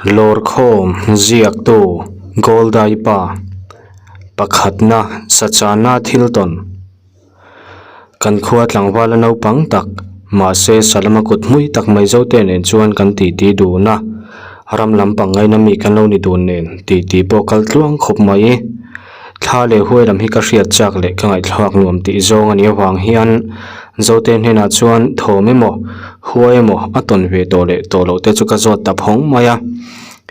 Lawrkhawm ziaktu Goldai pa pakhatna sachana thil tawn. Kan khua tlangvala naupang tak mahse salama kut hmui tak mai zote nen chuan kan titi dun a, ram lampang ngaina mi kan lo ni dun nen titi pawh kal tluang khawp mai. Thla leh huai lam hi ka hriat chak leh ka ngaihthlak nuam tih zawng a nih avang hian Zote hnenah chuan thawm emaw, huai emaw a tawn ve tawh leh tawh loh te chu ka zawt ta phawng mai a.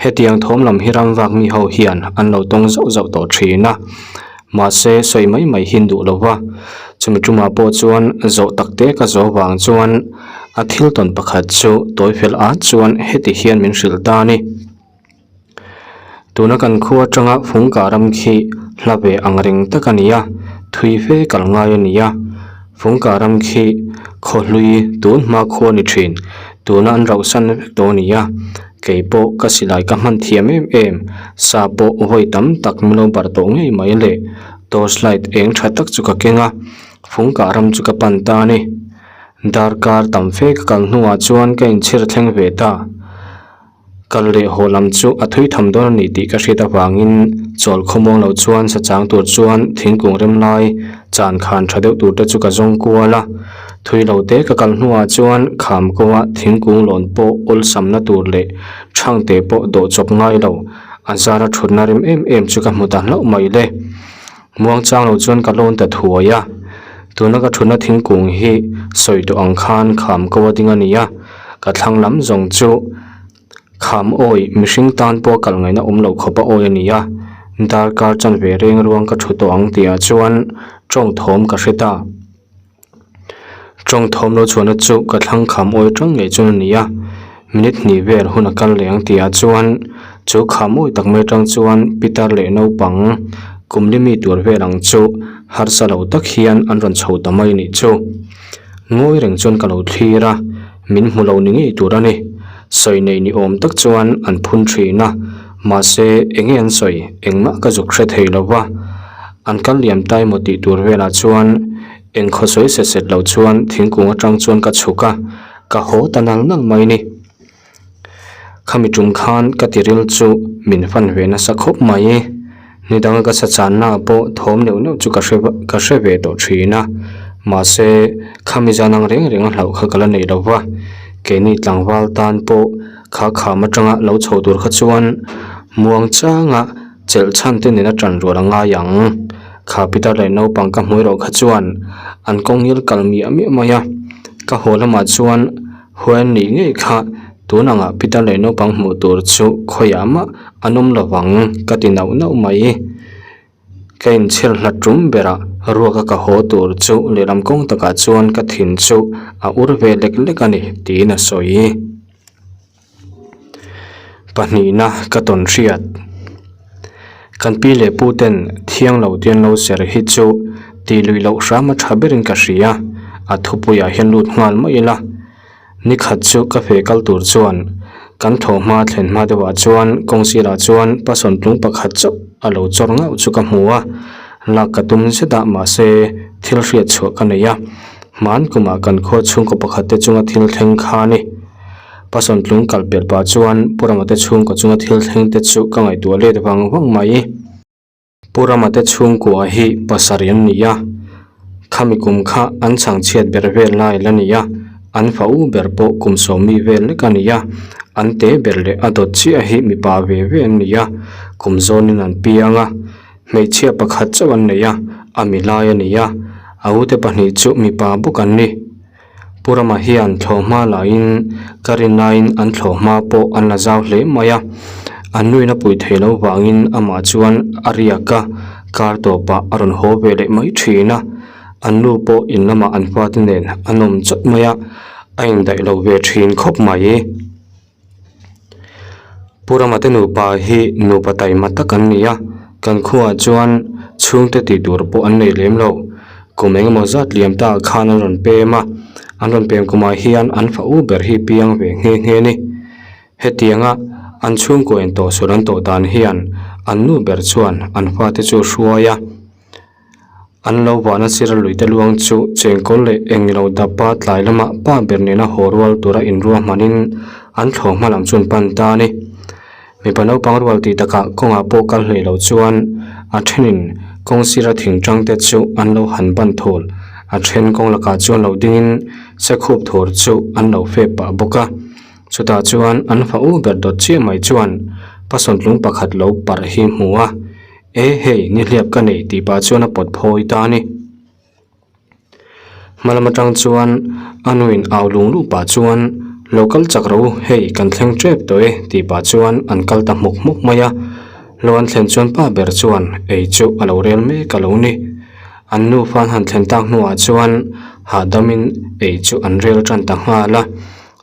Hetiang thawm lam hi ram vak mi ho hian an lo tawng zauh zauh tawh thin a. Mahse sawi mai mai hi an duh lo va, chumi tumah pawh chuan zawh tak te ka zawh vang chuan a thil tawn pakhat chu tawi fel at chuan heti hian min hrilh ta a ni. Tuna kan khua atanga Fungkah ram khi hla ve ang reng tak a ni a, thui fe kal ngai a ni a. Fungkah ram khi khawhlui tun hma khua ni thin, tuna an rauhsan vek tawh a ni a. Kei pawh ka silai ka hman thiam em em, sa pawh vawi tam tak min lo barh tawh ngei mai le. Torch light eng tha tak chu ka keng a, Fungkah ram chu ka pan ta a ni. Darkar tam fe ka kal hnuah chuan ka inchhir thleng ve ta. Kal leh haw lam chu a thui tham dawn a ni tih ka hriat avangin chawl khawmuang lo chuan sa chang tur chuan thingkung rem lai chan khan tha deuh tur te chu ka zawng kual a. Thui lo te ka kal hnuah chuan kham kawnga thingkung lawn pawh awlsamna tur leh thangte pawh dawh chawp ngai lo a zara thutna rem em em chu ka hmu ta hlauh mai le. Muangchang lo chuan ka lawn ta thuai a, tuna ka thutna thingkung hi sawi tawh ang khan kham ko a ding a ni a, ka thlang lam zawng chu kham awi mihring tan pawh kal ngaihna awm loh khawp a awi a ni a, darkar chanve reng ruang ka thu tawh ang tihah chuan tawng thawm ka hre ta. Tawng thawm lo chhuahna chu ka thlang kham awi tang ngei chuan a ni a, minute hnih vel hun a kal leh ang tihah chuan chu kham awi tak mai atang chuan pitar leh naupang kum li mi tur vel ang chu harsa lo tak hian an rawn chho ta mai nih chu. Ngawi reng chuan ka lo thlir a, min hmu lo ni ngei tur a ni. Sawi nei ni awm tak chuan an phun thin a, mahse enge an sawi engmah ka zuk hre thei lo va, an kal liam tai maw tih tur velah chuan Eng khaw sawi set set lo chuan thingkung atang chuan ka chhuk a, ka haw ta nal nal mai ni. Khami tum khan ka tiril chu min fan ve nasa khawp mai. Ni danga ka sa channa ah pawh thawm neuh neuh chu ka hre ka hre ve tawh thin a, mahse khami zan ang reng reng a hlauh kha ka la nei lo va. Keini tlangval tan pawh kha kham atanga lo chho tur kha chuan muang changa chelh chhan te nena tan rual a ngai ang. Kha pitar leh naupang ka hmuh erawh kha chuan an kawng ngil kal miah miah mai a, ka haw lamah chuan huan nih ngei kha tun angah pitar leh naupang hmuh tur chu khawiah mah an awm lo vang ka ti nauh nauh mai. Ka inchhir hlat tum berah ruaka ka haw tur chu lehlam kawng takah chuan ka thin chu a ur ve lek lek a ni tiin a sawi. Pahnihna ka tawn hriat. Kan pi leh pu ten thiang lo te an lo ser hi chu tih lui loh hram a tha berin ka hria, a thupuiah hian lut nghal mai ila. Nikhat chu ka fe kal tur chuan kan thaw hma thlen hma deuhah chuan kawng sirah chuan pasawn tlung pakhat chauh a lo chawr ngauh chu ka hmu a, lak ka tum zet a mahse thil hriat chhuah ka nei a, hman kumah kan khua chhungkaw pakhat te chunga thil thleng kha a ni. Pasawn tlung kal pelh pah chuan Pu Rama te chhungkaw chunga thil thleng te chu ka ngaihtuah let vang vang mai. Pu Rama te chhungkua hi pasarih an ni a, khami kum kha an chhangchhiat ber vel lai la ni a, an fa u ber pawh kum sawmi vel lek a ni a, an te ber leh a dawt chiah hi mipa ve ve an ni a, kum zawnin an piang a, hmeichhia pakhat chauh an nei a, a milai a ni a, a ute pahnih chu mipa bawk an ni. Pu Rama hian thlawhhma laiin ka rin laiin an thlawhhma pawh an la zau hle mai a, an nuin a pui thei lo vangin amah chuan a riak a, kar tawpah a rawn haw ve leh mai thin a, an nu pawh in lamah an fate nen an awm chawt mai a, a indaih lo ve thin khawp mai. Pu Rama te nupa hi nupa taima tak an ni a, kan khuaah chuan chhungte tih tur pawh an nei lem lo. Kum engemaw zat liam ta ah khan an rawn pem a, an rawn pem kumah hian an fa u ber hi piang ve nghe nghe a ni. Hetianga an chhungkaw in tawhsual an tawh dan hian an nu ber chuan an fate chu a hruai a. An lo vahna sir luite luang chu chengkawl leh englo dapa tlai lama pa ber nena haw rual tura inruahmanin an thlawh hma lam chu an pan ta a ni. Mipa naupang rual tih takah kawngah pawh kal hlei lo chuan a thenin kawng sira thing tang te chu an lo han ban thul. A then kawng lakah chuan lo dingin sekhup thur chu an lo fep pah bawk a. Chutah chuan an fa u ber dawt chiah mai chuan pasawntlung pakhat lo parh hi hmu a, E hei nihliap ka nei tih pah chuan a pawt phawi ta a ni. Hmalam atang chuan a nuin au lung luh pah chuan lo kal chak ro hei kan thleng tep tawh e tih pah chuan an kal ta hmuk hmuk mai a. Lo an thlen chuan pa ber chuan ei chu a lo rel mek a lo ni. An nufa an han thlen tak hnuah chuan hahdamin ei chu an rel tan ta nghal a.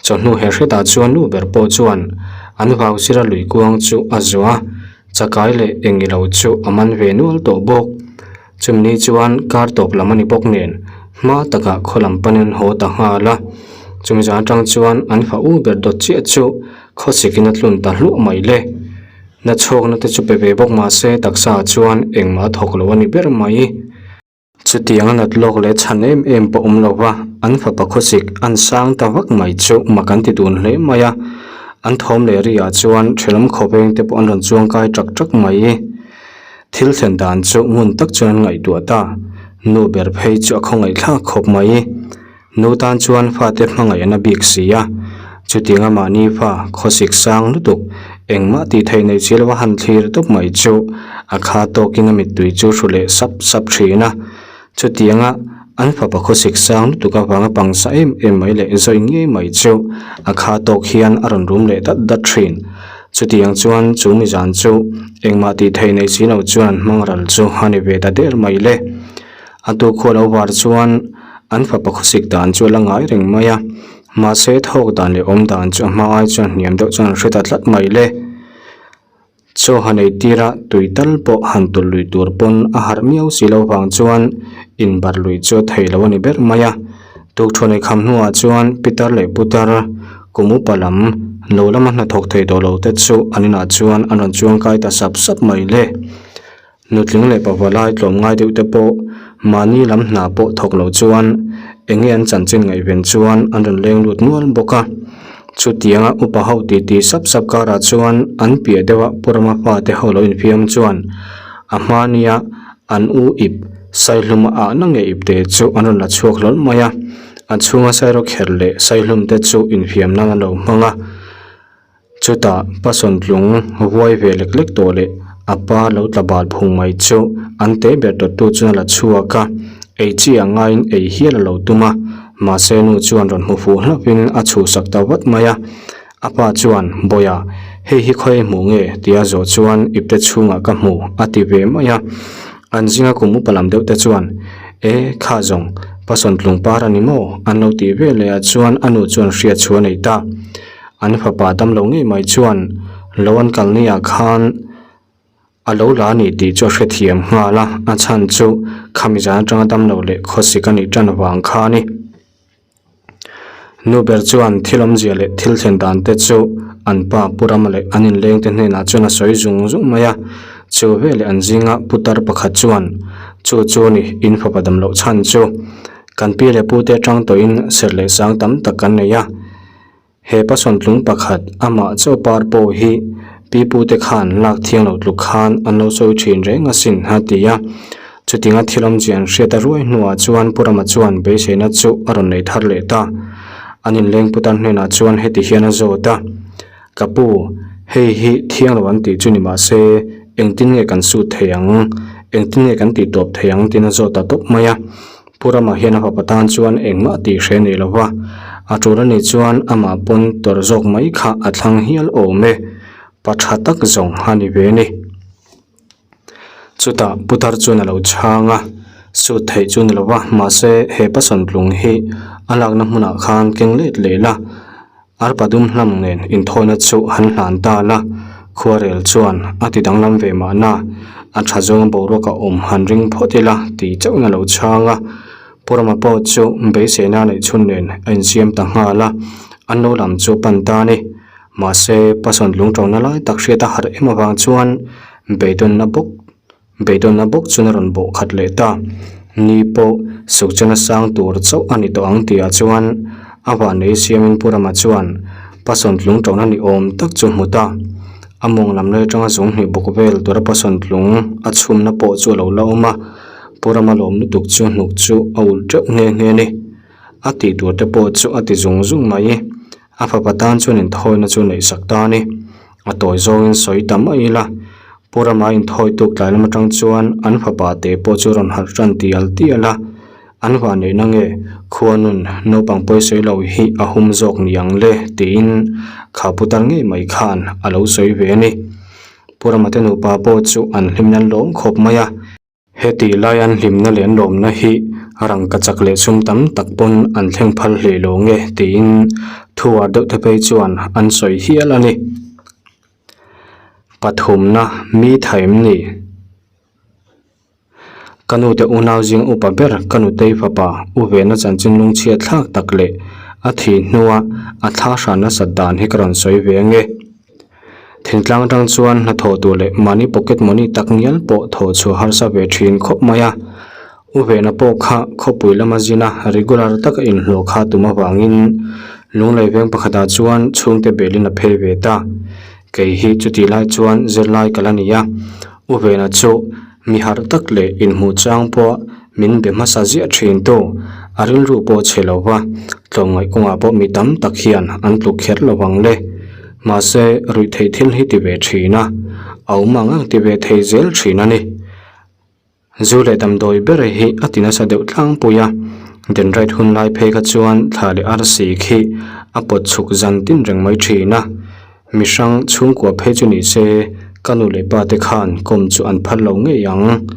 Chawhnu he hretah chuan nu ber pawh chuan an vau zira lui kuang chu a zuah a, chakai leh eng ilo chu a man ve nual tawh bawk. Chumni chuan kar tawp lam a ni bawk nen hma takah khaw lam panin an haw ta nghal a. Chumi zan atang chuan an fa u ber dawt chiah chu khawsikin a tlun ta hluah mai le. Na chhawkna te chu pe ve bawk mah se taksa ah chuan engmah a thawk lo a ni ber mai. Chutiang a nat lawk leh chhan em em pawh awm lo va, an fapa khawsik an sang ta vak mai chu mak an ti dun hle mai a. An thawm leh ri ah chuan ṭhelawm khawveng te pawh an rawn chuangkai ṭak ṭak mai. Thil thlen dan chu ngun tak chuan an ngaihtuah ta. Nu ber phei chu a khawngaihthlak khawp mai. Nu tan chuan fate hmangaih an a bik si a. Chutianga mahni fa khawsik sang lutuk engmah tih theih neih si lova han thlir tawp mai chu a kha tawkin a mittui chu hru leh sap sap thin a. Chutianga an fapa khawsik sang lutuk avanga pangsa em em mai leh zawi ngei mai chu a kha tawk hian a rawn rum leh dat dat thin. Chutiang chuan chu mizan chu engmah tih theih nei si lo chuan an hmang ral chu a ni ve ta der mai le. A tu khual lo var chuan an fapa khawsik dan chu a la ngai reng mai a, mahse thawk dan leh awm dan chu a hma ai chuan hniam deuh chuan an hre ta tlat mai le. Chaw han ei tir a tui tal pawh han tulh lui tur pawn a harh miau si lo vang chuan inbar lui chu a thei lo a ni ber mai a. Tukṭhuan ei kham hnuah chuan Pitar leh Putar kum upa lam lo lama hnathawk thei tawh lo te chu an inah chuan an rawn chuangkai ta sap sap mai le. Nutling leh pavalai tlawmngai deuh te pawh mahni lam hna pawh thawk lo chuan eng nge an chanchin ngaihven chuan an rawn leng lut nual bawk a. Chutianga upa ho titi sap sap karah chuan an piah deuha Pu Rama fate ho lo infiam chuan a hmania an u ip saihlum a ahna nge ipte chu an rawn la chhuak hlawl mai a. A chhunga sairawkherh leh saihlum te chu infiam nan an lo hmang a. Chutah Pasawntlung huai ve lek lek tawh leh a pa lo tla bal phung mai chu an te ber tawttu chuan a la chhuak a, ei chi ang ngaiin ei hial a lo tum a, mahse nu chuan rawn hmu fuh hlauhin a chhuhsak ta vat mai a. A pa chuan, Bawiha, hei hi khawi hmuh nge? tia zawh chuan ipte chhungah ka hmu a ti ve mai a. An zinga kum upa lam deuh te chuan, E, kha zawng, Pasawntlung par a ni maw? an lo tih ve leh ah chuan a nu chuan hriat chhuah a nei ta. An fapa damlo ngei mai chuan lo an kal ni ah khan a lo la a ni tih chu a hrethiam nghal a, a chhan chu khami zan atanga damlo leh khawsik a nih tan vang kha a ni. Nu ber chuan thil awmzia leh thil thlen dan te chu an pa Pu Rama leh an inleng te hnenah chuan a sawi zung zung mai a, chu veleh an zinga putar pakhat chuan chu chu a ni in fapa damloh chhan chu kan pi leh pu te atang tawhin serh leh sang tam tak kan nei a. He pasawntlung pakhat amah chaw par pawh hi pipute khan lak thiang lo tluk khan an lo sawi thin reng asin a ti a. Chutinga thil awmzia an hriat a ruai hnuah chuan Pu Rama chuan beiseina chu a rawn nei thar leh ta. An inleng putar hnenah chuan heti hian a zawt a, Ka pu, hei hi thiang lo an tih chu ni mahse engtin nge kan sut thei ang, engtin nge kan tih tawp thei ang tiin a zawt ta tawp mai a. Pu Rama hian a fapa tan chuan engmah tih hre nei lo va, a tul a nih chuan amah pawn tawrh zawk mai kha a thlang hial awm e, pa tha tak zawng a ni ve ni. Chutah Putar chuan a lo chhang a, sut theih chu ni lo va, mahse he pasawntlung hi a lakna hmunah khan keng let leh la, Arpa dum hlam nen inthawina chu han hlan ta la, khuarel chuan a ti danglam ve mahna, a tha zawng boruak a awm han ring phawt ila tih chauhin a lo chhang a. Pu Rama pawh chu beiseina neih chhun nen a insiam ta nghal a, an lo lam chu pan ta a ni. Mahse, Pasawn lungṭawngna lai tak hriat a harh em avang chuan beidawnna bawk Beidawnna bawk chuan a rawn bawh khat leh ta. Ni pawh sukchana sang tur chauh a ni tawh ang tihah chuan a vanlei siamin Pu Rama chuan Pasawntlung ṭawhna ni awm tak chu hmu ta. A mawng lam lai atanga zung hnih bawk vel tura pasawntlung a chhumna pawh chu a lo la awm a, Pu Rama lawm lutuk chu hnuk chu a ulh teuh nghe nghe a ni. A tih tur te pawh chu a ti zung zung mai. A fapa tan chuan inthawina chu neih sak ta a ni. A tawi zawngin sawi ta mai ila, Pu Rama inthawi tuk tlai lam atang chuan an fapa te pawh chu rawn harh tan tial tial a, An va neihna nge khuanun naupang pawisawi lo hi a hum zawk ni ang le tiin kha putar ngei mai khan a lo sawi ve a ni. Pu Ramate nupa pawh chu an hlimna an lawm khawp mai a. Heti lai an hlimna leh an lawmna hi rangka chak leh sum tam tak pawn an thleng phal hlei lo nge tiin thuar deuh te phei chuan an sawi hial a ni. Pathumna mi thaim ni. Ka nute unau zing upa ber ka nutei fapa u vena chanchin lungchhiat thlak tak leh a thih hnua a thla hran nasat dan hi ka rawn sawi ve ange. Thingtlang atang chuan hnathawh tur leh mahni pocket money tak ngial pawh thawh chhuah harsa ve thin khawp mai a. U vena pawh kha khawpui lama zina regular taka inhlawh kha tum avangin Lunglei veng pakhatah chuan chhungte belin a phei ve ta. Kei hi chutih lai chuan zirlai ka la ni a. U Vena chu mi harh tak leh inhmuh chang pawh min be hmasa ziah thin tu, a rilru pawh chhe lo va, tlawmngaih kawngah pawh mi tam tak hian an tluk kher lo vang le. Mahse, ruih theih thil hi ti ve thin a, a awm ang ang ti ve thei zel thin a ni. Zu leh damdawi ber hi a ti nasa deuh tlangpui a, Denrite hun lai phei kha chuan thla leh arsi khi a pawt chhuk zan tin reng mai thin a. Mi hrang chhungkua phei chu ni se ka nu leh pa te khan kawm chu an phal lo ngei ang.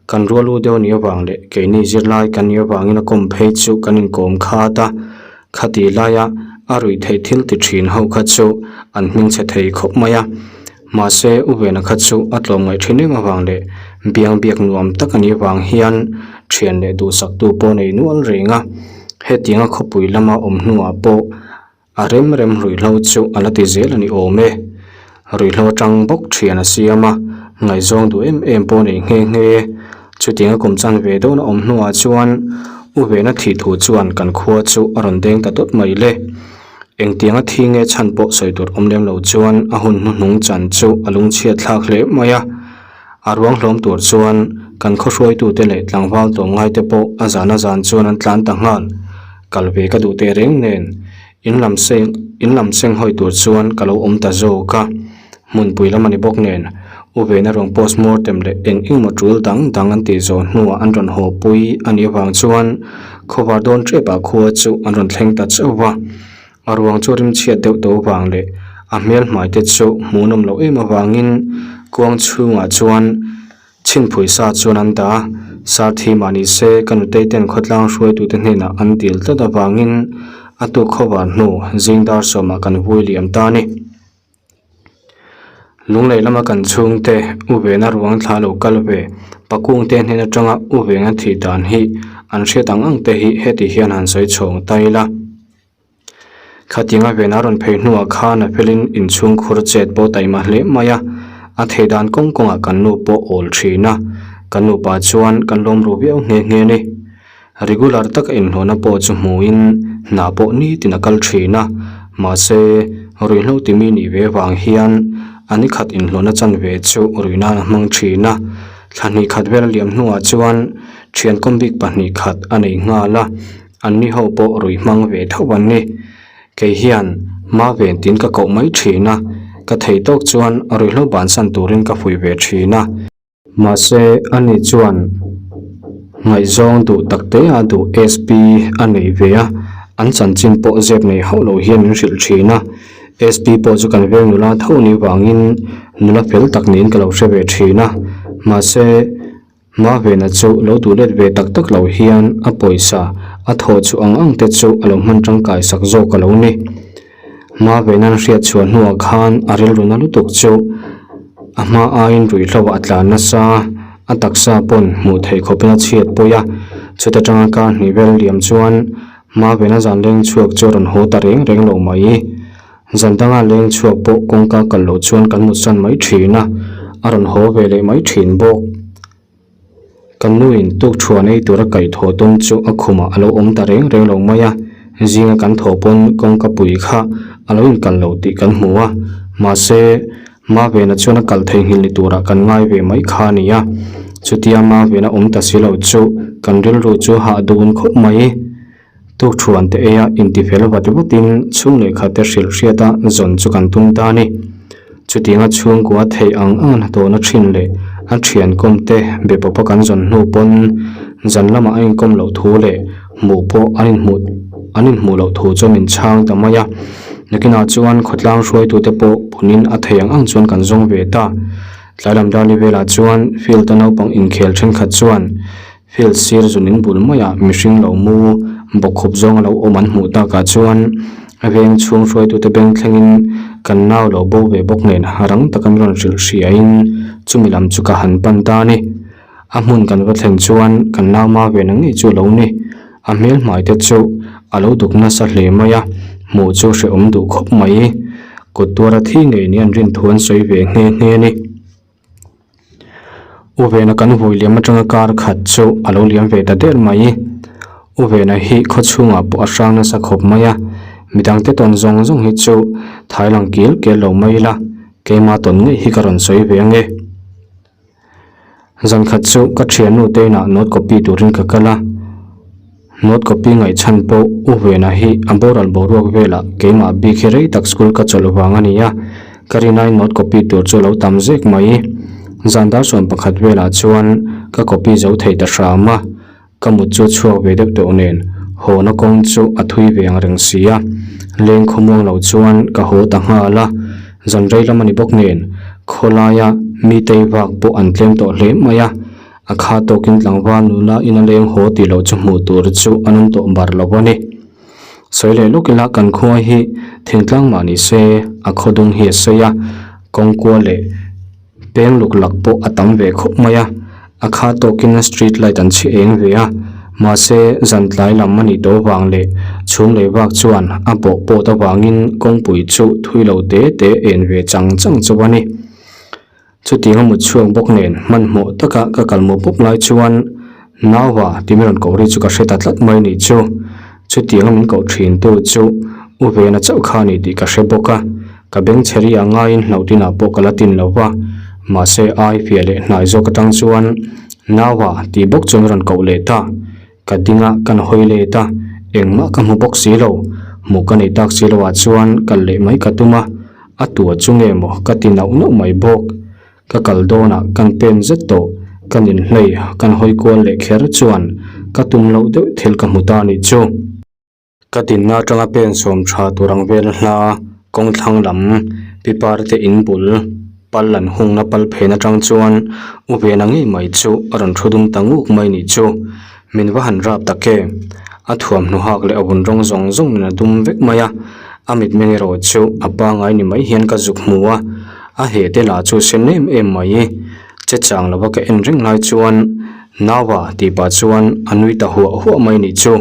Kan rual u deuh a nih avang leh keini zirlai kan nih avangin a kawm phei chu kan inkawm khat a, khati laia a ruih theih thil ti thin ho kha chu an hmingchhe thei khawp mai a. Mahse, U Vena kha chu a tlawmngaih thin em avang leh biang biak nuam tak a nih avang hian thian leh duhsaktu pawh nei nual reng a. Hetianga khawpui lama awm hnuah pawh a rem rem ruihhlo chu a la ti zel a ni awm e. Ruihhlo atang bawk thian a siam a, ngaihzawng duh em em pawh nei nghe nghe. Chutianga kum chan ve dawn a awm hnuah chuan U Vena thih thu chuan kan khua chu a rawn deng ta dawt mai le. Engtianga thi nge chhan pawh sawi tur awm lem lo chuan a hun hnuhnung chan chu a lungchhiat thlak hle mai a. A ruang hlawm tur chuan kan khaw hruaitute leh tlangval tlawmngaite pawh a zan a zan chuan an tlan ta nghal. Kal ve ka duh teh reng nen in lam seng in lam seng hawi tur chuan ka lo awm ta zawk a. Hmunpui lam a ni bawk nen U Vena rawn post mortem leh eng engmaw tul dang dang an tih zawh hnuah an rawn haw pui a nih avang chuan khawvar dawn tep ah khua chu an rawn thleng ta chauh va. A ruang chu rimchhiat deuh tawh avang leh a hmel hmai te chu hmuhnawm loh em avangin kuang chhungah chuan chhinphui sa chuan an dah a. Sarthi mah ni se ka nutei ten khawtlang hruaitute hnenah an dil tlat avangin a tuk khawvar hnu zing dar sawmah kan vui liam ta a ni. Lunglei lama kan chhungte u vena ruang thla lo kal ve pakungte hnen atanga u venga thih dan hi an hriat ang ang te hi heti hian han sawi chhawng ta ila. Khatianga vena rawn phei hnuah khan a felin inchhung khur chet pawh taima hle mai a, a thei dan kawng kawngah kan nu pawh awl thin a, kan nupa chuan kan lawm ru viau nghe nghe a ni. Regular taka inhlawhna pawh chu hmuhin hna pawh nitin a kal thin a, mahse ruihhlo timi nih ve vang hian a ni khat inhlawhna chanve chu ruih nan a hmang thin a. Thla hnih khat vel a liam hnuah chuan thian kawm bik pahnih khat a nei nghal a, an ni ho pawh ruih hmang ve tho an ni. Kei hian hma ven tin ka koh mai thin a, ka thei tawk chuan ruihhlo bansan turin ka fuih ve thin a. Mahse, ani chuan ngaihzawng duh tak te a duh SP a nei ve a, an chanchin pawh zep nei hauh lo hian min hrilh thin a. SP pawh chu kan veng nula tho ni vangin nula fel tak niin ka lo hre ve thin a. Mahse, Mavena chu lo duh let ve tak tak lo hian a pawisa a thawh chu ang ang te chu a lo hman tangkai sak zawk a lo ni. Mavena'n hriat chhuah hnuah khan a rilru na lutuk chu a hma aiin ruihhlo ah a tlan nasa a, a taksa pawn hmuh theih khawpin a chhiat pawih a, chuta tanga kar hnih vel liam chuan Mavena zan leng chhuak chu a rawn haw ta reng reng lo mai. Zan danga leng chhuak pawh kawngka kal loh chuan kan mutsan mai thin a, a rawn haw ve leh mai thin bawk. Kan nuin tukthuan ei tura kaih thawh tum chu a khumah a lo awm ta reng reng lo mai a, zinga kan thawh pawn kawngka pui kha a lo inkal lo tih kan hmu a, mahse. Mavena chuan a kal theihnghilh ni turah kan ngai ve mai kha a ni a, chutia Mavena awm ta si lo chu kan rilru chu hah dun khawp mai. Tukthuan te eia intifel vat vatin chhung lehkha te hrilh hriata zawn chu kan tum ta a ni. Chutianga chhungkua theih ang ang a hnatawhna thin leh a thian kawm te be pawpa kan zawn hnu pawn zan lamah a inkawm loh thu leh hmuh pawh an inhmuh an inhmuh loh thu chu min chhang ta mai a. Nakinah chuan khawtlang hruaitute pawh punin a theih ang ang chuan kan zawng ve ta. Tlai lam darli velah chuan field-a naupang inkhel thenkhat chuan Field sir zunin bul maiah mihring lo mu bawkkhup zawng a lo awm an hmuh takah chuan a veng chhung hruaitute beng thlengin kan nau lo bo ve bawk nen rang taka min rawn hrilh hriain chumi lam chu ka han pan ta a ni. A hmun kan va thlen chuan kan nau ma ve na ngei chu a lo ni. A hmel hmai te chu a lo duk nasa hle mai a, hmuh chu hrehawm duh khawp mai. Kut tuara thi ngei ni an rin thu an sawi ve nghe nghe a ni. U Vena kan vui liam atanga kar khat chu a lo liam ve ta der mai. U Vena hi khaw chhungah pawh a hrang nasa khawp mai a, midangte tawn zawng zawng hi chu thai lang kil kel lo mai ila, keima tawn ngei hi ka rawn sawi ve ange. Zan khat chu ka thiannu te inah note copy turin ka kal a, note copy ngaihchhan pawh U Vena hi a boral boruak velah keimah bik hi rei tak school ka chawlh vang a ni a, Ka rinai note copy tur chu lo tam zek mai. Zan dar 11 velah chuan ka copy zo thei ta hram a, ka mut chu chhuak ve deuh tawh nen hawna kawng chu a thui ve ang reng si a. Leng khawmuang lo chuan ka haw ta nghal a, zan rei lam a ni bawk nen khawlaia mi tei vak pawh an tlem tawh hle mai a, a kha tawkin tlangval nula ina leng haw tih loh chu hmuh tur chu an awm tawh bar lo a ni. Sawi leh lawk ila kan khua hi thingtlang mah ni se a khaw dung hi a sawi a, kawng kua leh peng luk lak pawh a tam ve khawp mai a, a kha tawkin street light an chhi eng ve a, mahse zan tlai lam a nih tawh vang leh chhung leh vak chuan a bawh pawt avangin kawngpui chu thui lo te te en ve chang chang chauh a ni. Chutiang a mut chhuak bawk nen hmanhmawh taka ka kal mawp mawp lai chuan Nauva tih min rawn koh ri chu ka hre ta tlat mai nih chu. Chutiang a min koh thin tu chu U Vena chauh kha a ni tih ka hre bawk a, ka beng chhe ri a ngaiin hlauh tinah pawh ka la tin lo va, mahse ai fiah leh hnai zawk atang chuan Nauva tih bawk chu min rawn koh leh ta. Ka ding a, kan hawi let a, engmah ka hmu bawk si lo. Hmuh ka nei tak si lo ah chuan kal leh mai ka tum a, a tua chu nge maw ka ti nauh nauh mai bawk. Ka kal dawnah kan pen zet tawh, kan inhlei, kan hawi kual leh kher chuan ka tum loh deuh thil ka hmu ta anih chu. Ka dinna atanga pen sawm tha tur ang vel a hla kawng thlang lam pipar te in bul pal an hungna pal phen atang chuan u vena ngei mai chu a rawn thu dum ta nguk mai nih chu min va han rap tak em a thuamhnaw hak leh a vun rawng zawng zawng nen a dum vek mai a a mitmeng erawh chu a pangai ni mai hian ka zuk hmu a a heh te lah chu sen em em mai che chang lova ka en reng lai chuan Naua tih pah chuan a nui ta huah huah mai nih chu.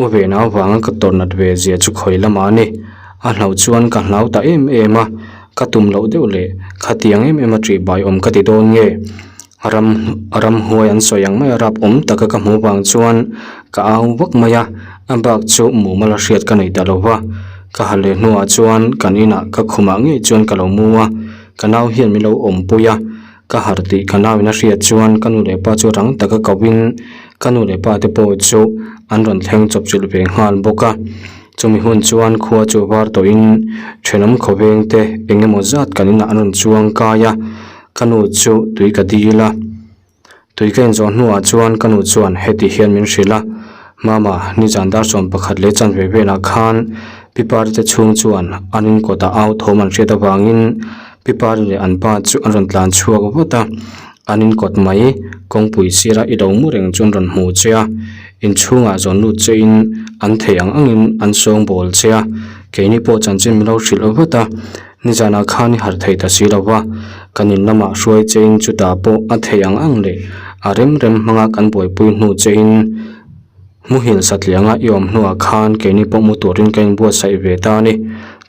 U Vena avanga ka tawrh nat ve zia chu khawi lamah a ni. A hlauh chuan ka hlau ta em em a, ka tum loh deuh leh khatiang em em a ṭih bai awm ka ti dawn nge? Ram ramhuai an sawi ang mai a rap awm taka ka hmuh vang chuan ka au vak mai a, a bak chu mumal a hriat ka nei ta lo va. Ka ha leh hnuah chuan kan inah ka khumah ngei chuan ka lo mu a, ka nau hian min lo awmpui a, Ka harh tih ka nauin a hriat chuan ka nu leh pa chu rang taka kohin ka nu leh pa te pawh chu an rawn thleng chawp chilh ve nghal bawk a. Chumi hun chuan khua chu var tawhin thenawm khawveng te eng emaw zat kan inah an rawn chuang kai a, ka nu chu tui ka dil a. Tui ka inzawh hnuah chuan ka nu chuan heti hian min hrilh a, Mama, nizan dar 11 leh chanve velah khan Pipari te chhung chuan an inkawtah au thawm an hriat avangin Pi Pari leh an pa chu an rawn tlan chhuak vat a, an in kawt mai kawngpui sira i lo mu reng chu an rawn hmu che a, inchhungah zawn lut che in an thei ang angin an sawng bawl che a, keini pawh chanchin min lo hrilh vat a, nizanah khan i harh thei ta si lo va, kan in lamah hruai che in chutah pawh a thei ang ang leh a rem rem hmanga kan buaipui hnu che in. Muhil satlianga i awm hnuah khan keini pawh mu turin ka inbuatsaih ve ta a ni.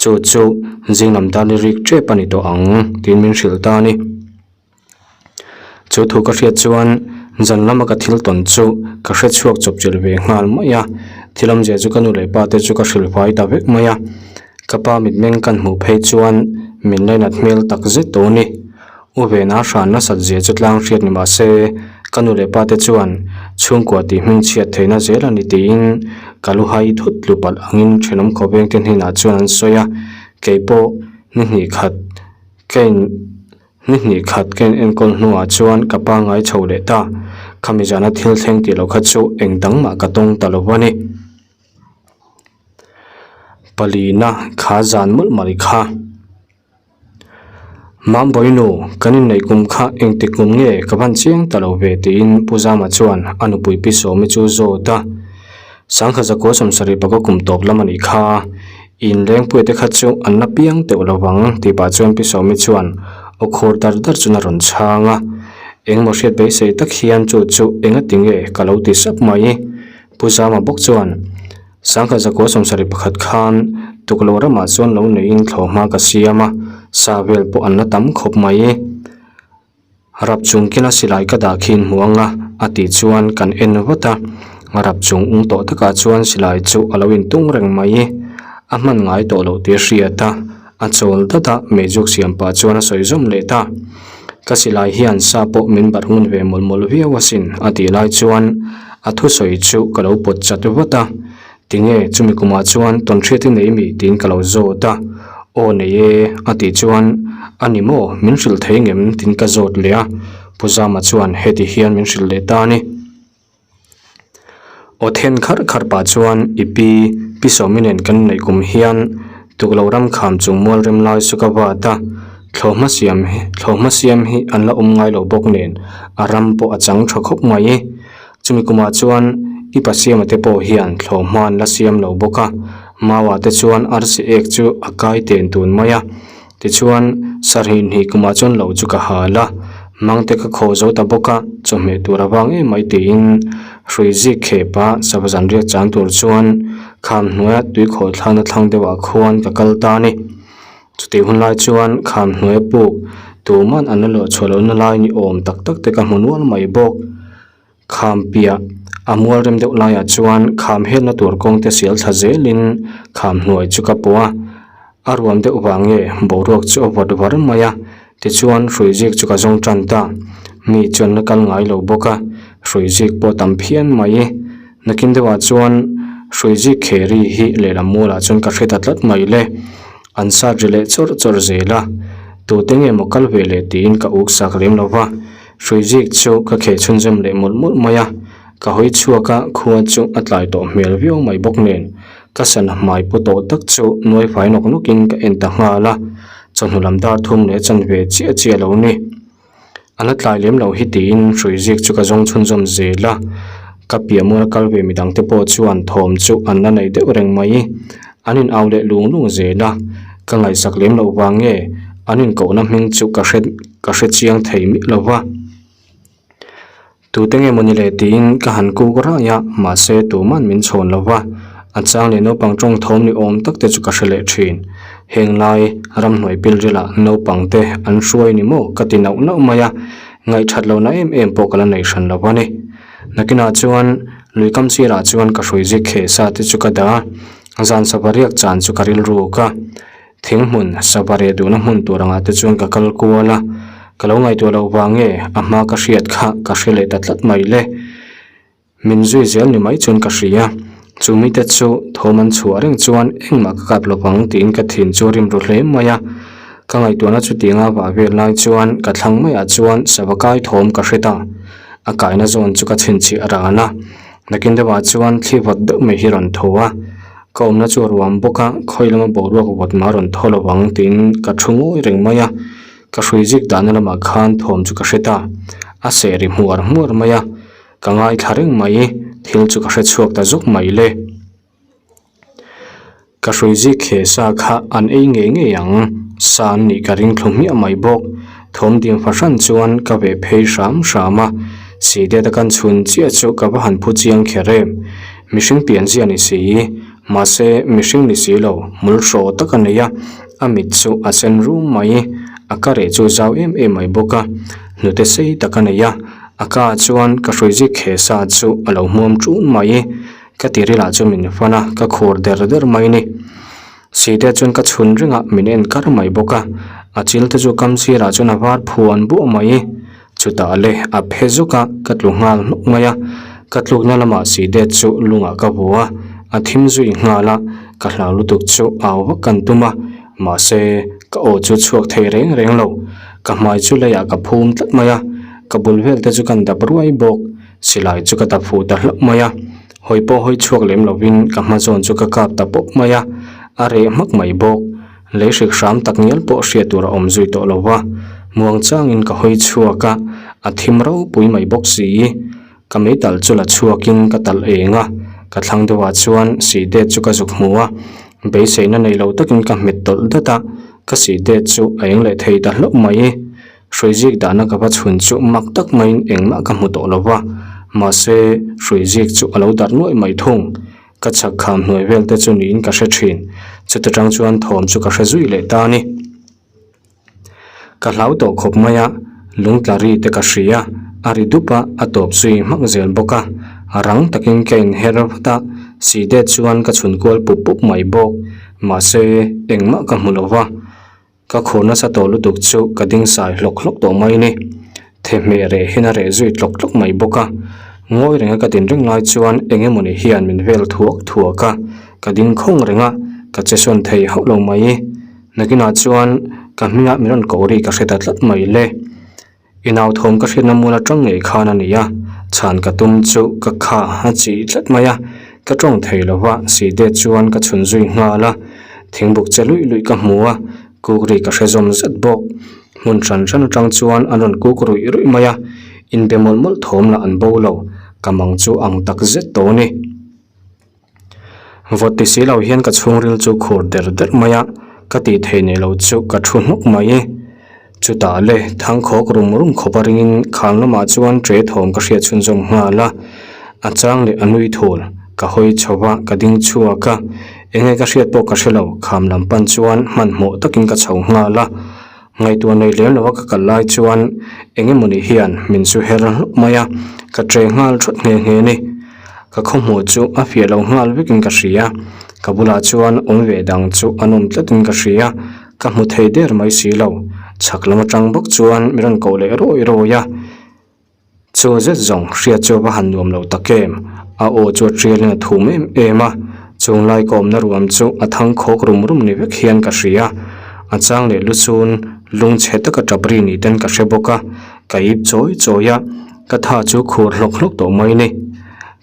Chu chu zing lam tan i rik tep a ni tawh ang tiin min hrilh ta a ni. Chu thu ka hriat chuan zan lama ka thil tawn chu ka hre chhuak chawp chilh ve nghal mai a. Thil awmzia chu ka nu leh pa te chu ka hrilh fai ta vek mai a. Ka pa mitmeng kan hmuh phei chuan Min lainat hmel tak zet tawh a ni. U Vena hran nasat zia chu tlang hriat ni mah se, ka nu leh pa te chuan chhungkua tih hming chhiat theihna zel a ni tiin ka lu hai thut tlu palh angin thenawm khawveng te hnenah chuan an sawi a, kei pawh ni hnih khat ka in ni hnih khat ka in enkawl hnuah chuan ka pangngai chho leh ta, khami zana thil thleng tih loh kha chu eng dang mah ka tawng ta lo a ni. Palina kha zan mawlh mai kha. Mambawi nu, kan inneih kum kha engtik kum nge ka van chiang ta lo ve tiin Pu Zama chuan a nupui Pi Sawmi chu zawt a. Sangha zakua sawmsarih paka kum tawp lam a nih kha. Inlengpuia te kha chu an la piang teuh lo vang tih pah chuan Pi Sawmi chuan aw khur dar dar chuan a rawn chhang a. Engmaw hriat beisei tak hian chu chu engati nge ka lo ti sap mai. Pu Zama bawk chuan. Sangha zakua 71 khan tukloh ramah chuan lo neiin thlawhhma ka siam a, sa vel pawh an la tam khawp mai. Rap chung kila silai ka dah khi inhmu ang a, a tih chuan kan en vat a. Rap chung ung tawh takah chuan silai chu a lo intung reng mai. A hman ngai tawh loh tih a hriat a, a chawl dat a, meijuk siam pah chuan a sawi zawm leh ta. Ka silai hian sa pawh min barh ngun ve mawlh mawlh viau asin, a tih lai chuan A thusawi chu ka lo pawt chat vat a, Tinge chumi kumah chuan tawnhriat i nei mi? tiin ka lo zawt a. Aw nei e, a tih chuan, A ni maw, min hrilh thei ngem? tiin ka zawt leh a. Pu Zama chuan heti hian min hrilh leh ta a ni. Aw then kharh kharh pah chuan i pi, Pi Sawmi nen kan neih kum hian tuklo ram kham chung mual rem lai chu ka vat a, thlawhhma siam hi thlawhhma siam hi an la awm ngai lo bawk nen a ram pawh a chang tha khawp mai. Chumi kumah chuan i pasiama te pawh hian thlawhhma an la siam lo bawk a, Maua te chuan arsi ek chu a kai ten tun mai a. Tichuan, sarhih hnih kumah chuan lo chu ka hal a, mangte ka khaw zo ta bawk a, chawhmeh tur a vang em mai tiin hrui zik khepa sava zan riak chan tur chuan kham hnuaia tui khawh thlakna thlang deuhah khuan ka kal ta a ni. Chutih hun lai chuan kham hnuaia puk tuman an la luah chhuah lohna lai ni awm tak tak te ka hmu nual mai bawk. Kham piah a mual rem deuh laiah chuan kham helna tur kawng te sial thla zelin kham hnuai chu ka pawh a, a ruam deuh vang nge boruak chu a vawt var mai a, tichuan hrui zik chu ka zawng tan ta. Mi chuan la kal ngai lo bawk a, hrui zik pawh tam phian mai. Nakin deuhah chuan hrui zik kheri hi lehlam mualah chuan ka hre ta tlat mai le. An sat ri leh chawrh chawrh zel a, tute nge maw kal ve leh tiin ka uk sak lem lo va. Hrui zik chu ka kheh chhunzawm leh mawlh mawlh mai a, ka hawi chhuak a, khua chu a tlai tawh hmel viau mai bawk nen, ka sana hmai pu tawh tak chu nuai fai nawk nawkin ka en ta nghal a, chawhnu lam dar thum leh chanve chiah chiah lo ni. A la tlai lem lo hi tiin hrui zik chu ka zawng chhunzawm zel a, ka piah mual kal ve midang te pawh chuan thawm chu an la nei deuh reng mai. An in au leh lung lung zel a, ka ngaihsak lem loh vang nge an inkohna hming chu ka hre ka hre chiang thei miah lo va. Tute nge mawni le tiin ka han kuk raih a, mahse tuman min chhawn lo va, a chang leh naupang tawng thawm ni awm tak te chu ka hre leh thin. Heng lai ramhnuai pilrilah naupang te an hruai ni maw ka ti nauh nauh mai a, ngaihthat lohna em em pawh ka la nei hran lo va ni. Nakinah chuan lui kam sirah chuan ka hrui zik kheh sa te chu ka dah a, zan sava riak chan chu ka rilru ka thing hmun sava reh duhna hmun tur angah te chuan ka kal kual a, ka lo ngaihtuah loh vang nge a hma ka hriat kha ka hre leh ta tlat mai le. Min zui zel ni mai chuan ka hria, chu mite chu thawm an chhuah reng chuan engmah ka kap lovang tiin ka thin chu rim ru hle mai a, ka ngaihtuahna chutianga vah vel lai chuan ka thlang maiah chuan sava kai thawm ka hre ta. A kaina zawn chu ka chhinchhiah a ran a, nakin deuhah chuan thli vawt deuh mai hi rawn tho a, ka awmna chu a ruam bawk a, khawi lama boruak vawt mah a rawn thaw lo ang tiin ka thu ngawi reng mai a, ka hrui zik dahna lamah khan thawm chu ka hre ta, a seh ri hmuar hmuar mai a, ka ngaithla reng mai, thil chu ka hre chhuak ta zawk mai le. Ka hrui zik he sa kha an ei ngei ngei ang, sa an nih ka ring thlu hmiah mai bawk. Thawm ding fahran chuan ka veh phei hram hram a, Sidet a kan chhun chiah chu ka va han phu chiang kher em. Mihring pianzia ni si, mahse mihring ni si lo, hmul hraw tak a nei a, a mit chu a sen rum mai, a ka reh chu zau em em mai bawk a, hnute sei tak a nei a, a ka ah chuan ka hrui zik he sa chu a lo hmuam ṭun mai. Ka tiril ah chu min fan a, ka khur der der mai ni. Site chuan ka chhun reng a, min en kar mai bawk a. A chil te chu kam sirah chuan a var phuan buah mai. Chutah le a phe zuk a, ka tlu nghal hnawk mai a. Ka tlukna lamah site chu lungah ka vu a, a thim zui nghal a, ka hlau lutuk chu au vak kan tum a, mahse ka aw chu chhuak thei reng reng lo. Ka hmai chu leiah ka phum tlat mai a, ka bul vel te chu kan dap ruai bawk. Silai chu ka dap fuh ta hlauh mai a, hawi pawh hawi chhuak lem lovin ka hma zawn chu ka kap ta pawp mai a, a reh hmak mai bawk. Lei hrik hram tak ngial pawh hriat tur a awm zui tawh lo va, muang changin ka hawi chhuak a, a thim ropui mai bawk si. Ka meitalh chu la chhuakin ka talh eng a, ka thlang deuhah chuan sihdet chu ka zuk hmu a, beiseina nei lo takin ka hmet tawlh dat a, ka sihdet chu a eng leh thei ta hlauh mai. Hrui zik dahna ka va chhun chu mak tak maiin engmah ka hmu tawh lo va, mahse hrui zik chu a lo darh nuaih mai thung. Ka chhak kham hnuai vel te chu niin ka hre thin. Chuta tang chuan thawm chu ka hre zui leh ta a ni. Ka hlau tawh khawp mai a, lungtla ri te ka hria, a ri dup a, a tawp zui hmak zel bawk a. A rang takin ka inher vat a, sihdet chuan ka chhun kual pup pup mai bawk. Mahse engmah ka hmu lo va. Ka khur nasa tawh lutuk chu ka ding sai hlawk hlawk tawh mai ni. Thehmeh reh hian a reh zui tlawk tlawk mai bawk a. Ngawi renga ka din reng lai chuan eng emawni hian min vel thuak thuak a, ka ding khawng reng a, ka che sawn thei hauh lo mai. Nakinah chuan ka hmingah min rawn koh ri ka hre ta tlat mai le. I nau thawm ka hriatna mual atang ngei khan a ni a, chhan ka tum chu ka kha a chih tlat mai a, ka tawng thei lo va, sihte chuan ka chhun zui nghal a, thingbuk che luih luih ka hmu a, kuk ri ka hre zawm zet bawk. Hmun hran hran atang chuan an rawn kuk ruih ruih mai a, inbe mawlh mawlh thawm lah an bo lo, ka mang chu ang tak zet tawh a ni. Vawt ti si lo hian ka chhungril chu khur der der mai a, ka tih theih nei lo chu ka thu hnawk mai. Chutah le thangkhawk rum rum khawp a ringin kham lamah chuan ṭe thawm ka hriat chhunzawm nghal a, a chang leh a nui thul. Ka hawi chho va, ka ding chhuak a, enge ka hriat pawh ka hre lo, kham lam pan chuan hmanhmawh takin ka chho nghal a. Ngaihtuah nei lem lova ka kal lai chuan eng emawni hian min chu her hlawk mai a, ka ṭe nghal thawt nghe nghe a ni. Ka khawhmuh chu a fiah lo nghal vekin ka hria, ka bulah chuan awm ve dang chu an awm tlatin ka hria, ka hmu thei der mai si lo. Chhak lam aṭang bawk chuan min rawn koh leh rawi rawi a. Chu zet zawng hriat chu a va han nuam lo tak em? A aw chu a tialin a thum em em a, chung lai ka awmna ruam chu a thang khawk rum rum ni vek hian ka hria. A chang leh lu chun lungchhe taka tap ri ni ten ka hre bawk a, ka ip chawi chawi a, ka tha chu khur hlawk hlawk tawh mai ni.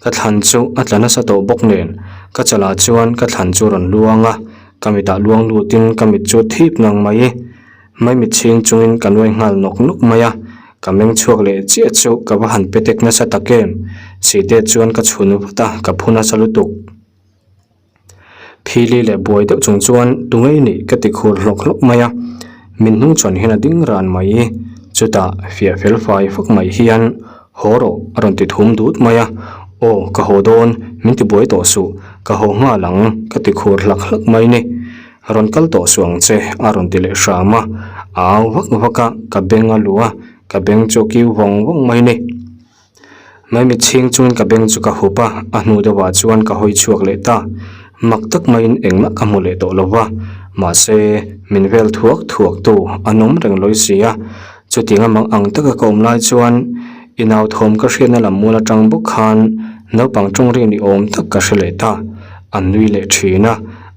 Ka thlan chu a tla nasa tawh bawk nen, ka chalah chuan ka thlan chu rawn luang a, ka mitah luang lutin ka mit chu thip ngang mai. Maimit chhing chungin ka nuai nghal nawk nawk mai a, ka meng chhuak leh chiah chu ka va han pe tek nasa tak em? Sihte chuan ka chhun vat a, ka phu nasa lutuk. Phili leh buai deuh chung chuan tungei nih ka ti khur hlawk hlawk mai a, min hnung chhawn hian a ding ran mai. Chutah fiah fel fai fak mai hian haw rawh a rawn ti thum dut mai a, Aw ka haw dawn, min ti buai tawh suh, ka haw nghal ang ka ti khur hlak hlak mai ni. Rawn kal tawh suh ang che, a rawn ti leh hram a. A au vak vak a, ka beng a luh a, ka beng chu a kiu vawng vawng mai ni. Maimit chhing chungin ka beng chu ka hup a, a hnu deuhah chuan ka hawi chhuak leh ta. Mak tak maiin engmah ka hmu leh tawh lo va, mahse min vel thuak thuak tu an awm reng lawi si a. Chutiang a mang ang taka ka awm lai chuan i nau thawm ka hriatna lam mual atang bawk khan naupang tawng ri ni awm tak ka hre leh ta. An nui leh thin a,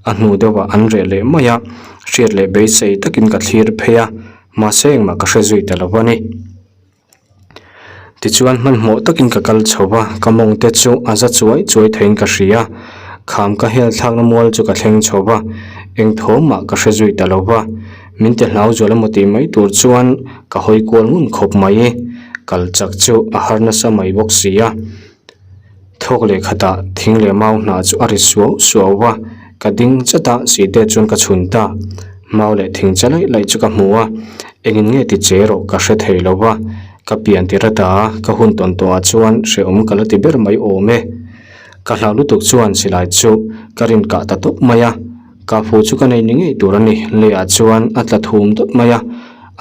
a hnu deuhah an reh leh mai a, hriat leh beisei takin ka thlir phei a, mahse engmah ka hre zui ta lo a ni. Tichuan hmanhmawh takin ka kal chho va, ka mawng te chu a za chuai chuai theiin ka hria. Kham ka hel thlakna mual chu ka thleng chho va, eng thawmah ka hre zui ta lo va. Min ti hlau zual emaw tih mai tur chuan ka hawi kual ngun khawp mai. Kal chak chu a har nasa mai bawk si a. Thawk leh khatah thing leh mau hnah chu a ri suau suau va, ka ding chat a, sihte chuan ka chhun ta. Mau leh thing che laih laih chu ka hmu a, engin nge ti che erawh ka hre thei lo va, ka pian tir ata ka hun tawn tawhah chuan hrehawm ka la ti ber mai awm e. Ka hlau lutuk chuan silai chu ka rin kah ta tawp mai a, ka fu chu ka nei ni ngei tur a ni, leiah chuan a tla thum dawt mai a,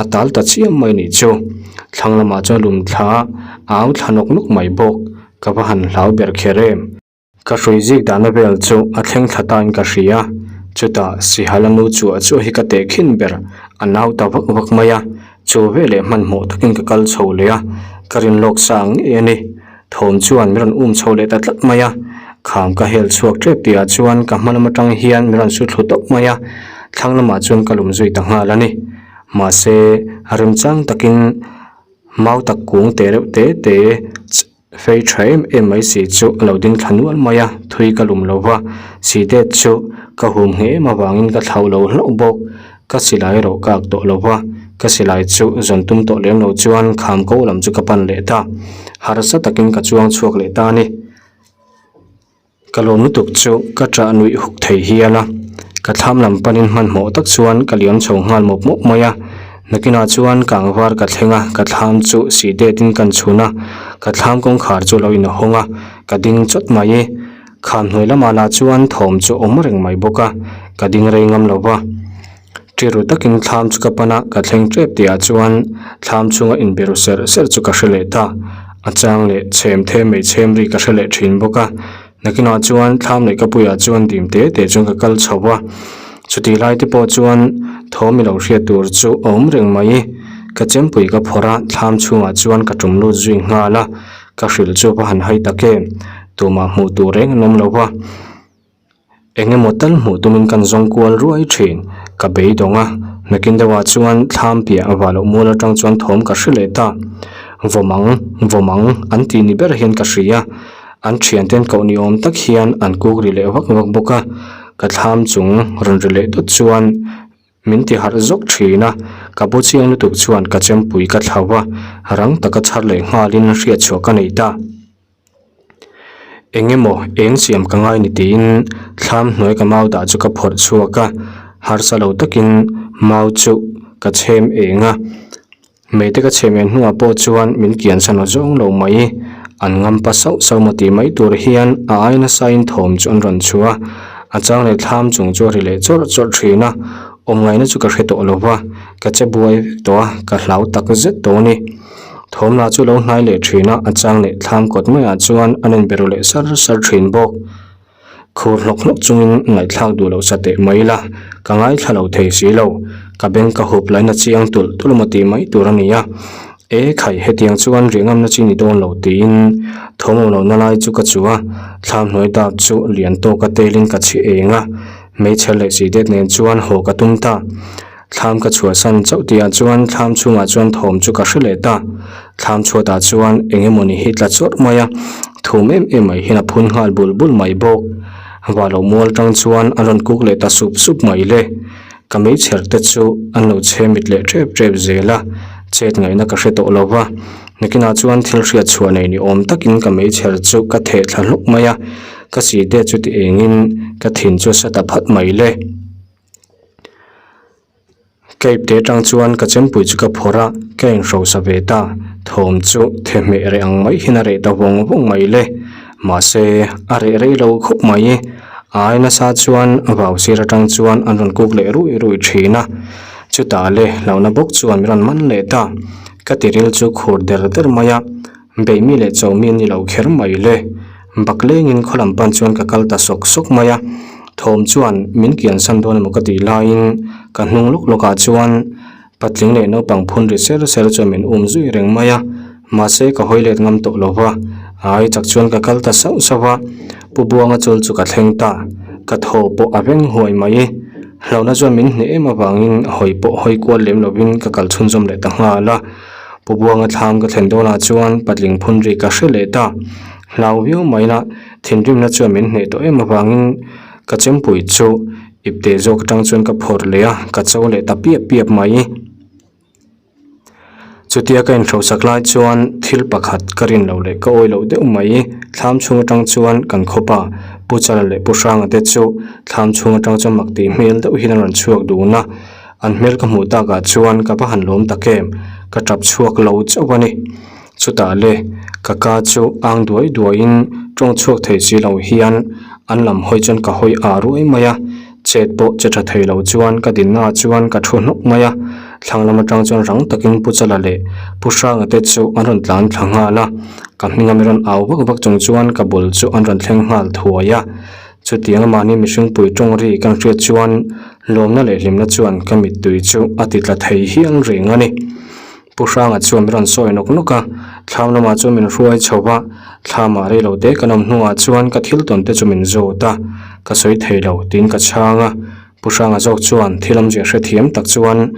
a tal ta chiam mai nih chu. Thlang lamah chuan lum thla a au thla nawk nawk mai bawk, ka va han hlau ber kher em. Ka hrui zik dahna vel chu a thleng thla tain ka hria. Chutah Sihal a nu chuah chuah hi ka teh khin ber, a nau ta vak vak mai a. Chu veleh hmanhmawh takin ka kal chho leh a, ka rin lawk sa ngei a ni. Thawm chuan min rawn um chho leh ta tlat mai a, kham ka hel chhuak tep tihah chuan ka hma lam atang hian min rawn su thlu tawp mai a, thlang lamah chuan ka lum zui ta nghal a ni. Mahse, remchang takin mau tak kung teh reuh te te fei tha em em mai si chu a lo ding thla nual mai a, thui ka lum lo va, si det chu ka hum ngheh em avangin ka thlauh lo hlauh bawk. Ka silai erawh ka ak tawh lo va, ka silai chu zawn tum tawh lem lo chuan kham ko lam chu ka pan leh ta. Harsa takin ka chuang chhuak leh ta a ni. Ka lawm lutuk chu ka ṭah nuih huk thei hial a, ka thlam lam panin hmanhmawh tak chuan ka liam chho nghal mawp mawp mai a. Nakinah chuan kangvar ka thleng a, ka thlam chu sih detin kan chhun a, ka thlam kawngkhar chu lo inhawng a, ka ding chawt mai. Kham hnuai lamah lah chuan thawm chu awm reng mai bawk a, ka ding rei ngam lo va. Ṭiru takin thlam chu ka pan a, ka thleng ṭep tihah chuan thlam chhunga inbiru serh serh chu ka hre leh ta. A chang leh chhem them mai chhem ri ka hre leh ṭhin bawk a. Nakinah chuan thlam leh ka puiah chuan dim te te chuan ka kal chho va. Chutih lai te pawh chuan thawm i lo hriat tur chu a awm reng mai. Ka chempui ka phawrh a, thlam chhungah chuan ka ṭum lut zui nghal a. Ka hrilh chu va han hai tak em? Tumah hmuh tur reng an awm lo va. Eng emaw tal hmuh tumin kan zawng kual ruai thin. Ka beidawng a, nakin deuhah chuan thlam piah a vah loh mual atang chuan thawm ka hre leh ta. Vawm ang, vawm ang an tih ni ber hian ka hria. An thianten koh ni awm tak hian an kuk ri leh vak vak bawk a. Ka thlam chung rawn ri leh dawt chuan Min ti harh zawk thin a, ka bu chiang lutuk chuan ka chempui ka thlau a, rang taka chhar leh nghalin hriatchhuah ka nei ta. Eng emaw eng siam ka ngai ni tiin thlam hnuai ka mau dah chu ka phawrh chhuak a, harsa lo takin mau chu ka chhem eng a. Hmeite ka chhem en hnuah pawh chuan min kian san aw zawng lo mai. An ngam pa sauh sauh maw tih mai tur hian a ai nasain thawm chu an rawn chhuah a, a chang leh thlam chung chu a ri leh chawrh chawrh thin a, awm ngaihna chu ka hre tawh lo va, ka che buai vek tawh a, ka hlau tak zet tawh a ni. Thawm lah chu lo hnai leh thin a, a chang leh thlam kawt maiah chuan an inbe ru leh sar sar thin bawk. Khur hlawk hlawk chungin ngaihthlak duh loh sa teh mai la, ka ngaithla lo thei si lo. Ka beng ka hup laina chiang tulh tulh maw tih mai tur a ni a. E khai, hetiang chuan rih ngamna chi ni dawn lo tiin thawm awm lohna lai chu ka chu a, thlam hnuai dap chu lian tawka telin ka chhi eng a, hmeichhe leh si det nen chuan haw ka tum ta. Thlam ka chhuahsan chauh tihah chuan thlam chhungah chuan thawm chu ka hre leh ta. Thlam chhuatah chuan eng emawni hi tla chawrh mai a, thum em em mai hian a phun nghal bul bul mai bawk. Vah loh mual tang chuan an rawn kuk leh ta sup sup mai le. Ka meichher te chu an lo chhe mit leh tep tep zel a, chet ngaihna ka hre tawh lo va. Nakinah chuan thil hriat chhuah nei ni awm takin ka meichher chu ka theh thla hlawk mai a, ka si det chu ti engin ka thin chu a sa ta phat mai le. Cape te atang chuan ka chempui chu ka phawrh a, ka inhrosa ve ta. Thawm chu thehmeh reh ang mai hian a reh ta vawng vawng mai le. Mahse, a reh rei lo khawp mai. A ai nasa chuan vau sir atang chuan an rawn kuk leh rui rui thin a. Chutah le hlauhna bawk chuan min rawn man leh ta. Ka tiril chu khur der der mai a. Beihmi leh chawhmi an ni lo kher mai le. Bak lengin khaw lam pan chuan ka kal ta sawk sawk mai a, thawm chuan min kian san dawn emaw ka tih laiin ka hnung lawk lawkah chuan patling leh naupang phun ri ser ser chuan min um zui reng mai a, mahse ka hawi let ngam tawh lo va, a ai chak chuan ka kal ta sauh sauh a, Pu Buanga chul chu ka thleng ta, ka thaw pawh a veng huai mai. Hlauhna chuan min hneh em avangin hawi pawh hawi kual lem lovin ka kal chhunzawm leh ta nghal a. Pu Buanga thlam ka thlen dawnah chuan patling phun ri ka hre leh ta. Hlau viau mai la, thinrimna chuan min hneh tawh em avangin ka chempui chu ipte zawk atang chuan ka phawrh leh a, ka cho leh ta piap piap mai. Chutia ka inhrosak lai chuan thil pakhat ka rin loh leh ka awi loh deuh mai. Thlam chhung atang chuan kan khawpa Pu Chala leh Pu Hranga te chu thlam chhung atang chuan mak tih hmel deuh hian an rawn chhuak dun a. An hmel ka hmuh takah chuan ka va han lawm tak em, ka tap chhuak lo chauh a ni. Chutah le, ka ka chu ang duai duaiin tawng chhuak thei si lo hian an lam hawi chuan ka hawi ah ruai mai a, chet pawh che tha thei lo chuan ka dinna ah chuan ka thu hnawk mai a, thlang lam atang chuan rang takin Pu Chala leh Pu Hranga te chu an rawn tlan thla nghal a, ka hming a mi rawn au vak vak chung chuan ka bul chu an rawn thleng nghal thuai a. Chutianga mahni mihringpui tawng ri kan hriat chuan lawmna leh hlimna chuan ka mittui chu a ti tla thei hial reng a ni. Pu Hranga chuan min rawn sawi nawk nawk a, thlam lamah chuan min hruai chho va, thlamah rei lo te kan awm hnuah chuan ka thil tawn te chu min zawt a, ka sawi thei lo tiin ka chhang a. Pu Hranga zawk chuan thil awmzia hrethiam tak chuan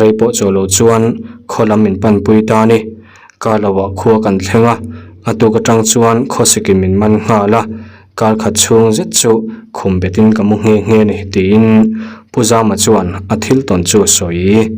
rei pawh chaw lo chuan khaw lam min panpui ta a ni. Kar lohah khua kan thleng a, a tuk atang chuan khawsikin min man nghal a, kar khat chhung zet chu khum betin ka mu nghe nghe a ni tiin Pu Zama chuan a thil tawn chu a sawi.